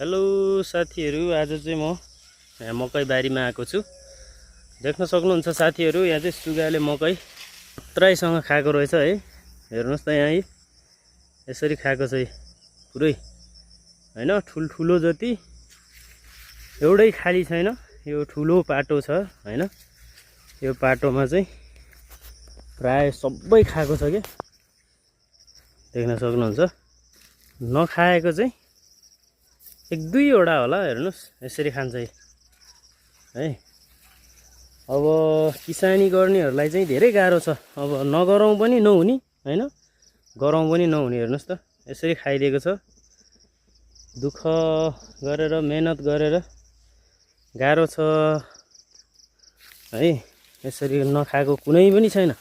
Hello साथीहरु, आज चाहिँ म यहाँ मकै बारीमा आएको छु। देख्न सक्नुहुन्छ साथीहरु, यहाँ चाहिँ सुगाले मकै त्राइसँग खाएको रहेछ है। हेर्नुस् त यहाँ यसरी खाएको छ पुरै हैन, ठुलठुलो जति एउटै खाली छैन। यो ठुलो पाटो छ हैन, यो पाटोमा चाहिँ प्राय सबै खाएको छ के। देख्न सक्नुहुन्छ, नखाएको चाहिँ एक दुईवटा होला। हेर्नुस् यसरी खान्छ है। अब किसानी गर्नेहरूलाई चाहिँ धेरै गाह्रो छ। अब नगरौँ पनि नहुने हैन, गरौँ पनि नहुने। हेर्नुस् त यसरी खाइदिएको छ। दुःख गरेर मेहनत गरेर गाह्रो छ है। यसरी नखाएको कुनै पनि छैन,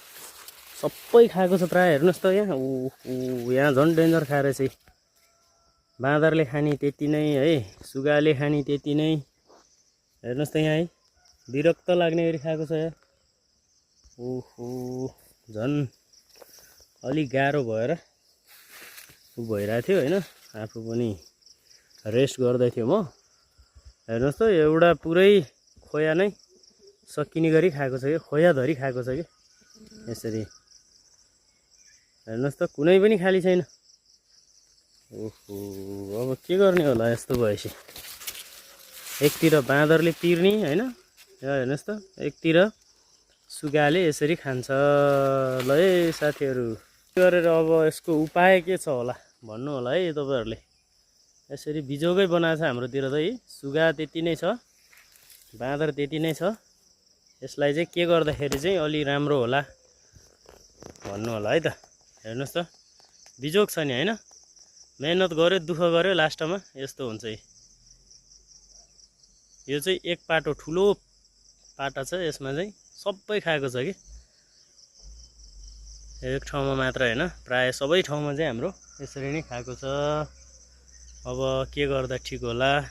सबै खाएको छ प्राय। हेर्नुस् त यहाँ झन् डेन्जर खाएर चाहिँ बाँदरले खाने त्यति नै है, सुगाले खाने त्यति नै। हेर्नुस् त यहाँ है, विरक्त लाग्ने गरी खाएको छ यार। ओहो, झन् अलि गाह्रो भएर भइरहेको थियो हैन। आफू पनि रेस्ट गर्दै थियो म। हेर्नुस् त एउटा पुरै खोया नै सकिने गरी खाएको छ कि, खोयाधरि खाएको छ कि यसरी। हेर्नुस् त कुनै पनि खाली छैन। ओहो, अब के गर्ने होला यस्तो भएपछि। एकतिर बाँदरले पिर्ने हैन, हेर्नुस् त एकतिर सुगाले यसरी खान्छ। ल है साथीहरु, गरेर अब यसको उपाय के छ होला भन्नु होला है तपाईहरुले। यसरी बिजोगै बनाएको छ हाम्रोतिर त है। सुगा त्यति नै छ, बाँदर त्यति नै छ। यसलाई चाहिँ के गर्दाखेरि चाहिँ अलि राम्रो होला भन्नु होला है त। हेर्नुस् त बिजोग छ नि हैन, मेहनत गर्यो, दुःख गर्यो, लास्टमा यस्तो हुन्छ है। यो चाहिँ एक पाटो ठुलो पाटा छ, यसमा चाहिँ सबै खाएको छ कि। एक ठाउँमा मात्र हैन, प्राय सबै ठाउँमा चाहिँ हाम्रो यसरी नै खाएको छ। अब के गर्दा ठिक होला।